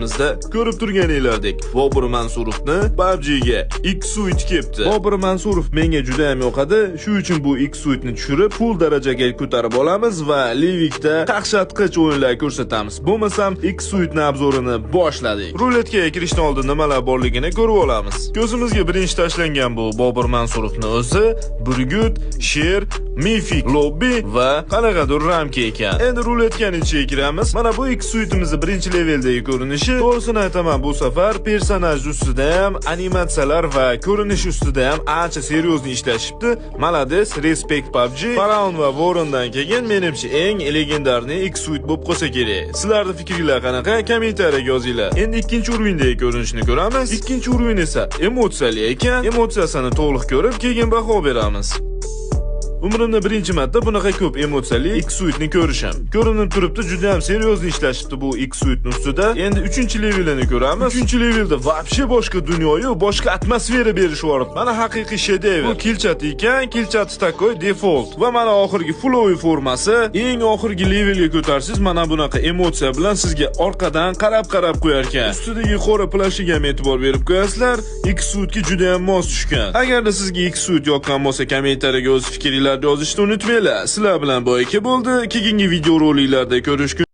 Bizda ko'rib turganinglardek, Bobur Mansurovni PUBG'ga X-Suite kelibdi. Bobur Mansurov menga juda ham yoqadi. Shu uchun bu X-Suite'ni tushirib, full darajaga ko'tarib olamiz va Livikda dahshatqich o'yinlar ko'rsatamiz. Bo'lmasam, X-Suite'ni обзор ini boshladik. Ruletkaga kirishdan oldin nimalar borligini ko'rib olamiz. Ko'zimizga birinchi tashlangan bu Bobur Mansurovni o'zi, burgut, sher, мифик, lobby va qanaqadir ramka ekan. Endi ruletkani ichiga kiramiz. Mana bu X-Suite'imizni birinchi leveldagi ko'rinishi. To'g'risini aytaman, bu safar personaj ustida ham, animatsiyalar va ko'rinish ustida ham ancha серьезный ishlashibdi. Молодец, respect PUBG. Faraon va Vorondan keyin menimcha eng легендарный X-Suite bo'lib qolsa kerak. Sizlarning fikringlar qanaqa? Kommentariyaga yozinglar. Endi ikkinchi уровень dagi ko'rinishni ko'ramiz. Ikkinchi уровень esa emotsiyali ekan. Emotsiyasini to'liq ko'rib, keyin baho beramiz. Umrimda birinchi marta bunaqa ko'p emotsiyali X-Suite'ni ko'rishim. Ko'rinib turibdi, juda ham серьезный ishlashibdi bu X-Suite'ni ustida. Endi 3-levelini ko'ramiz. 3-levelda вообще boshqa dunyoyu, boshqa atmosfera berishib yuboribdi. Mana haqiqiy shedevr. Bu kilchati ekan, kilchati такой default. Va mana oxirgi фулловый formasi. Eng oxirgi levelga ko'tarsangiz, mana bunaqa emotsiya bilan sizga orqadan qarab-qarab qo'yar ekan. Ustidagi qora plashiga ham e'tibor berib qo'yasizlar. X-Suite'ga juda ham mos tushgan. Agarda sizga X-Suite yoqqan bo'lsa, kommentariyaga o'z fikringizni yozishni unutmanglar. Sizlar bilan Boyka bo'ldi. Keyingi videoroliklarda ko'rishguncha.